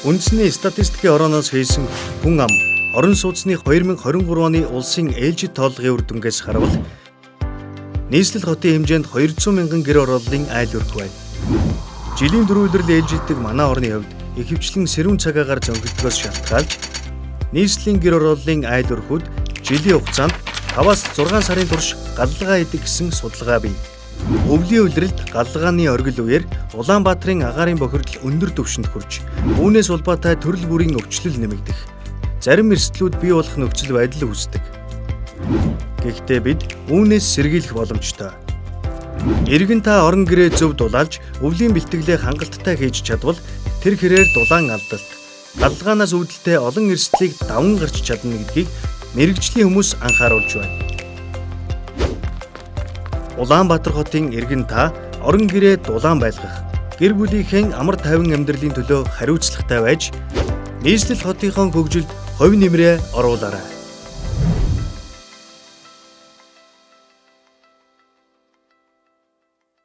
Үндэсний статистикийн орооноос хийсэн хүн ам орон сууцны 2023 оны улсын ээлжит тоологын үр дүнгээс харвал нийслэл хотын хэмжээнд 200 мянган гэр хорооллын айл өрх байна. Жилийн дөрвөлрөл ээлжилдэг манай орны хувьд ихэвчлэн сэрүүн цаг агаар зөнгөлдгөөс шалтгаалж нийслэлийн гэр хорооллын айл өрхүүд жилийн хугацаанд 5-аас 6 сарын турш галлагаа идэг гэсэн судалгаа бий. Өвлийн улиралд галлагааны оргил үеэр Улаанбаатарын агаарын бохирдол өндөр түвшинд хүрч, үүнээс улбаатай төрөл бүрийн өвчлөл нэмэгдэх. Зарим эрсдлүүд бий болох нөхцөл байдал үүсдэг. Гэхдээ бид үүнээс сэргийлэх боломжтой. Иргэн та орон гэрээ зөв дулаалж, өвлийн бэлтгэлээ хангалттай хийж чадвал тэр хэрээр дулаан алдалт, галлагаанаас үүдэлтэй олон эрсдлийг даван гарч чадна гэдгийг мэргэжлийн хүмүүс анхааруулж байна. Улаанбаатар хотын иргэн та орон гэрээ дулаан байлгах, гэр бүлийнхээ амар тайван амьдралын төлөө хариуцлагатай байж, нийслэл хотынхон хөгжилд хувь нэмрээ оруулаарай.